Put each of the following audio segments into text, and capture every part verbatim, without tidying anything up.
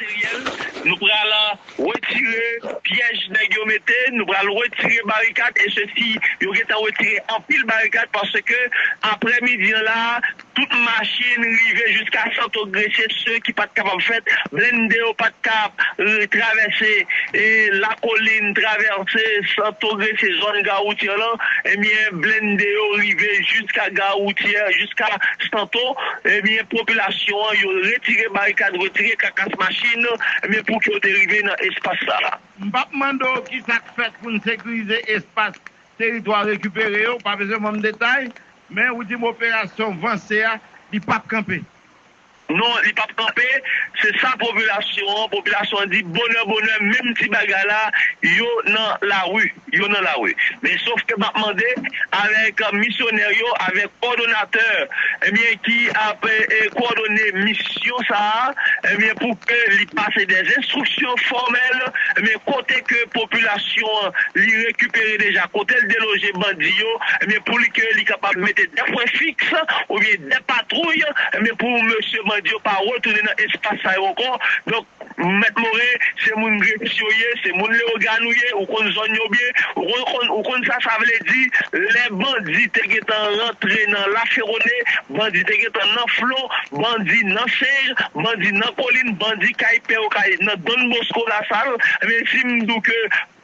materyèl, nou pral retire pyèj nèg yo mete, nou pral retire barikad, e sesi, yo gentan retire anpil barikad, paske aprè midi an la, tout machin rive jiska Santo Gresye, se ki pa t kapab fèt, blende yo pa t ka, eh, travèse, eh, Lakolin, travèse Santo Gresye, zòn Gare Routière lan, ebyen, blende yo rive jiska Gare Routière, jiska Santo, ebyen, popilasyon an, yo retire barikad, retire kakas machin, ebyen, pou ke yo te rive nan espas sa a. M p ap mande w ki sa k fèt pou n sekirize espas teritwa rekipere yo, w pa bezwen ban m detay, men ou di m operasyon vanse a, li p ap kanpe. Non, li p ap kanpe, se sa popilasyon an, popilasyon an di bonè, bonè, menm ti bagay la, yo nan lari, yo nan lari. Men sof ke m ap mande avèk misyonè yo, avèk kowòdonatè, ebyen, ki ap, eh, kowòdone misyon sa a, ebyen, pou ke li pase dè enstriksyon fòmèl, ebyen, kote ke popilasyon an, li rekipere deja, kote l deloje bandi yo, ebyen, pou li ke li kapab mete dè pwen fiks oubyen dè patwouy, ebyen, pou mesye bandi yo pa retounen nan espas sa yo ankò. Donk, Mèt Moren, se moun Gresye w ye, se moun Leyogàn ou ye, ou konn zòn yo byen, ou konn, konn, ou konn sa sa vle di, lè bandi te gentan rantre nan Laferone, bandi te gentan nan Flon, bandi nan Senj, bandi nan Kolin, bandi kay Pè Wokay nan Don Bosco Lasal, men si m di w ke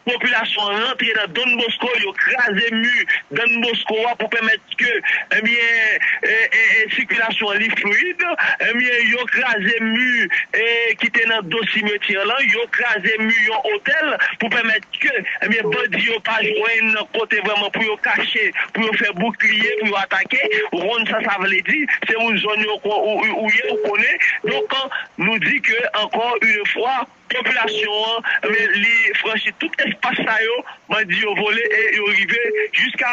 popilasyon an rantre nan Don Bosco, yo kraze mi Don Bosco a pou pèmèt ke, ebyen, e, e, e, sikilasyon an li fluid, ebyen, yo kraze mi, e, ki te nan do simetyè lan, yo kraze mi yon otèl pou pèmèt ke, ebyen, bandi yo pa jwenn kote vrèman pou yo kache, pou yo fè boukliye, pou yo atake. Ou konn sa sa vle di, se moun zòn yo ko-, ou, ou, ou ye, ou konnen. Donk, nou di ke, encore une fois, popilasyon an, men li franchi tout espas sa yo, bandi yo vole e yo rive jiska,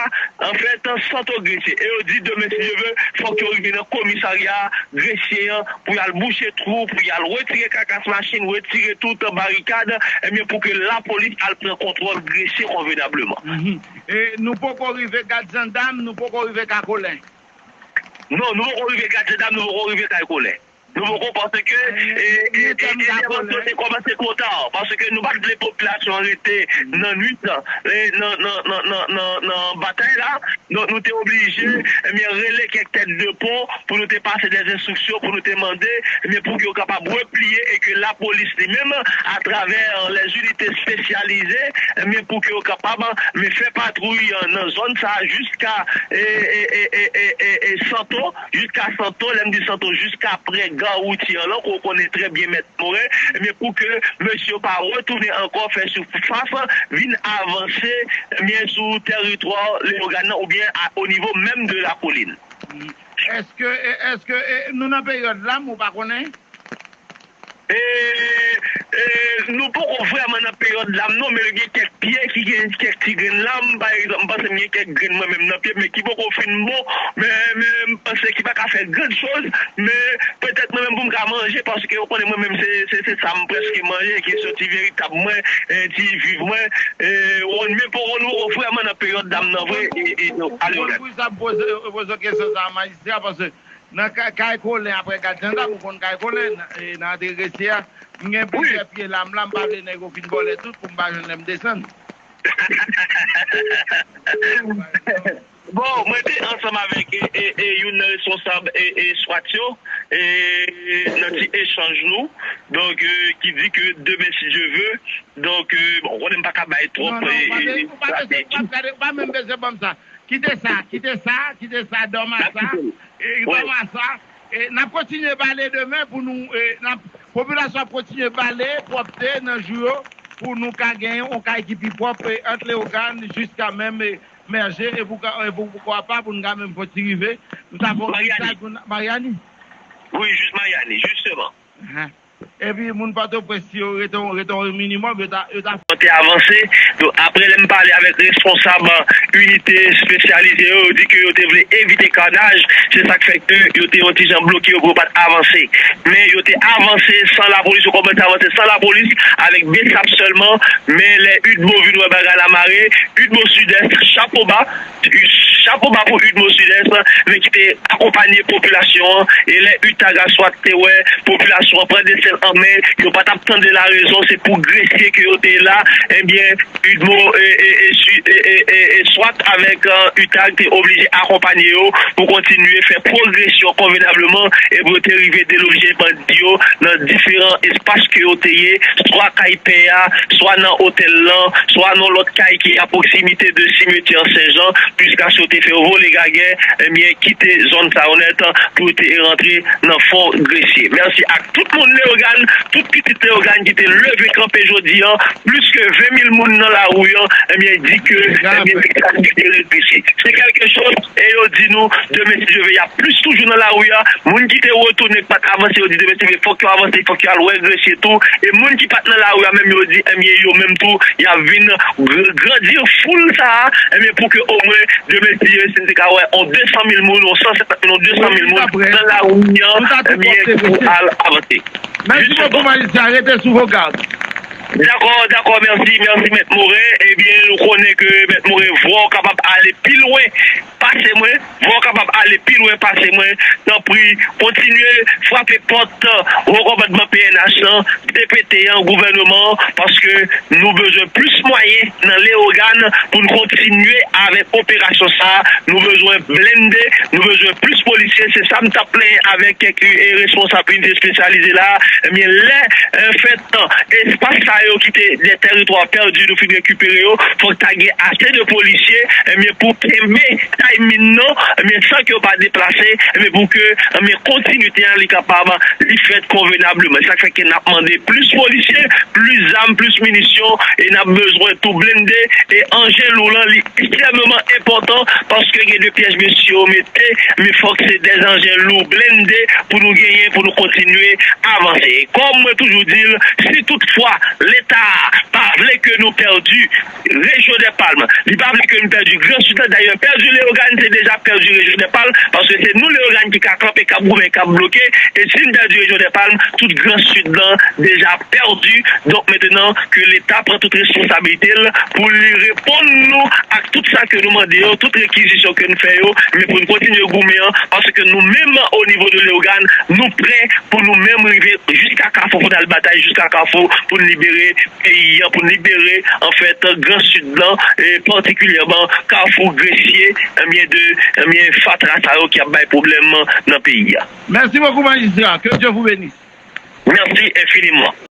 anfèt, Santo Gresye. E yo di demen, si Dye ve, fòk yo rive nan komisarya Gresye an pou y al bouche twou, pou y al retire kakas machin, retire tout barikad, ebyen, pou ke lapolis al pran kontwòl Gresye konvenableman. Mhm. E nou poko rive Gad Jandam, nou poko rive Kakolen. Non, nou poko rive Gad Jandam, nou poko rive Kay Kolen. Nou poko, paske, e, e, e, entèvansyon te kòmanse twò ta, paske nou pa t vle popilasyon an rete nan nwit, e, nan, nan, nan, nan, nan, nan batay la. Donk, nou te oblije, ebyen, rele kèk tèt de pon pou nou te pase dè enstriksyon, pou nou te mande, ebyen, pou ke yo kapab repliye e ke lapolis li menm, atravè, e, lèzinite espesyalize, ebyen, pou ke yo kapab, men, fè patwouy, e, nan zòn sa a jiska, e, e, e, e, e, e, e, Santo, jiska Santo, lè m di Santo, jiska prè Gare Routière lan, ke w konnen trè byen, Mèt Moren, ebyen, pou ke mesye yo pa retounen ankò fè sifas, vin avanse, ebyen, sou tèritwa Leyogàn nan, oubyen a, o nivo menm de Lakolin. Èske, e, èske, e, nou nan peryòd lam, ou pa konnen? E, e, nou poko vrèman nan peryòd lam non, men gen kèk pye ki gen kèk ti grenn lam, pa egzanp, m panse m gen kèk grenn mwen menm nan pye m, men ki poko fin bon, men, men m panse ki pa ka fè gran choz, men petèt mwen menm pou m ka manje, paske ou konnen mwen menm se, se, se sa m prèske manje, ki se yon ti veritab mwen, e, ti viv mwen, e, ou konn, men poko nou poko vrèman nan peryòd lam nan vre, e, e, ale. Pou sa m poze, poze kesyon sa a, majistra, paske nan Ka-, Kay Kolen, aprè Gad Jandam, ou konn Kay Kolen, nan, e, nan antre Gresye a, m gen plizyè pye lam la, m pa vle nèg yo fin vòlè tout pou m pa jwenn lè m desann. Bon, mwen te ansanm avèk, e, e, e, youn nan responsab, e, e, swat yo, e, nan ti echanj nou, donk, e, ki di ke demen, si Dye ve, donk, e, bon, ou konnen m pa ka bay twòp, e, e, ou pa bezwen, ou pa bezwen, ou pa menm bezwen ban m sa. Kite sa, kite sa, kite sa, dòma sa, e, dòma sa. E, n ap kontinye bale demen pou nou, e, n ap, popilasyon ap kontinye bale pwòpte nan jou yo pou nou ka genyen yon kay ki pi pwòp, e, ant Leyogàn jiska menm, e, Mèje, e pou ka, e pou, poukwa pa, pou nou ka menm fè yon ti rive. Nou ta fè yon ti Maryani. Wi, jis Maryani, jisteman. Ahan. Epi moun Pòtoprens yo rete, rete yon minimòm, yo ta, yo ta. Te avanse. Donk, aprè lè m pale avèk responsab inite espesyalize yo, yo di ke yo te vle evite kanaj. Se sa k fè ke yo te yon ti jan bloke yo pou yo pa t avanse. Men yo te avanse san lapolis, yo kòmanse avanse san lapolis, avèk besap sèlman. Men lè U D B O vin wè bagay la mare, U D B O Sidès, chapo ba, Chapo ba pou UDMO Sud-Est, men ki te akonpanye popilasyon an. E lè UTAG ak SWAT te wè popilasyon an pran desann an men, yo pa t ap tande larezon, se pou Gresye ke yo te la. Ebyen, UDMO e, e, e, Su- e, e, e, e SWAT avèk, e, UTAG te oblije akonpanye yo pou kontinye fè pwogresyon konvenableman e pou yo te rive deloje bandi yo nan diferan espas ke yo te ye, swa kay pè a, swa nan otèl lan, swa nan lòt kay ki a pwoksimite de simetyè Sen Jan, jiskaske yo te fè yo vole gagè, ebyen, kite zòn sa yo nèt pou yo te rantre nan fon Gresye. Mèsi ak tout moun Leyogàn, tout pitit Leyogàn ki te leve kanpe jodi an, plis ke ven mil moun nan lari an, ebyen, di ke, ebyen, se kèlke choz, e yo di nou, demen, si Dye vle, y ap plis toujou nan lari a. Moun ki te retounen, ki pa t avanse, yo di, demen, si Dye vle, fòk yo avanse, fòk yo al wè Gresye tou. E moun ki pa t nan lari a menm, yo di, ebyen, yo menm tou, y ap vin gr- grandi foul sa a, ebyen, pou ke omwen, demen, si Dye vle, si n te ka wè on de san mil moun, on san senkant mil, on de san mil moun nan lari an, ebyen, pou al avanse. Mèsi bokou, majistra. Rete sou vokal. Dakò, dakò, mèsi, mèsi, Mèt Moren. Ebyen, nou konnen ke Mèt Moren, vwa w kapab ale pi lwen pase mwen, vwa w kapab ale pi lwen pase mwen. Tanpri, kontinye frape pòt wo kòmandman P N H lan, C P T an, gouvènman an, paske nou bezwen plis mwayen nan Leyogàn pou n kontinye avèk operasyon sa a. Nou bezwen blende, nou bezwen plis polisye. Se sa m t ap plenyen avèk kèk, e, responsab inite espesyalize la. Ebyen, lè, e, fèt, espas sa yo ki te de tèritwa pèdi, nou fin rekipere yo, fòk ta gen ase de polisye, ebyen, pou kenbe timing nan, ebyen, san ke yo pa deplase, ebyen, pou ke, ebyen, kontinite an li kapab, li fèt konvenableman. Sa k fè ke n ap mande plis polisye, plis zam, plis minisyon, e n ap bezwen tou blende, e anjen lou lan, li ekstrèmeman enpòtan, paske gen de pyès mesye yo mete, men fòk se de anjen lou blende pou nou genyen, pou nou kontinye avanse. E kòm mwen toujou di l, si toutfwa Leta a pa vle ke nou pèdi Rejyon dè Palm, li pa vle ke nou pèdi Gran Sid lan. Dayè, pèdi Leyogàn, se deja pèdi Rejyon dè Palm, paske se nou Leyogàn ki ka kanpe, k ap goumen, k ap bloke. E si n pèdi Rejyon dè Palm, tout Gran Sid lan deja pèdi. Donk, mentnan ke Leta pran tout responsabilite l pou li reponn nou ak tout sa ke nou mande yo, tout rekizisyon ke n fè yo, men pou n kontinye goumen an, paske nou menm, o nivo de Leyogàn, nou prè pou nou menm rive jiska Kafou pou n al batay, jiska Kafou pou n libere peyi an, pou n libere, anfèt, Gran Sid lan, e patikilyèman Kafou Gresye, ebyen, de, ebyen, fatra sa yo ki ap bay pwoblèm nan peyi a. Mèsi bokou, majistra. Que Dieu vous bénisse. Mèsi enfiniman.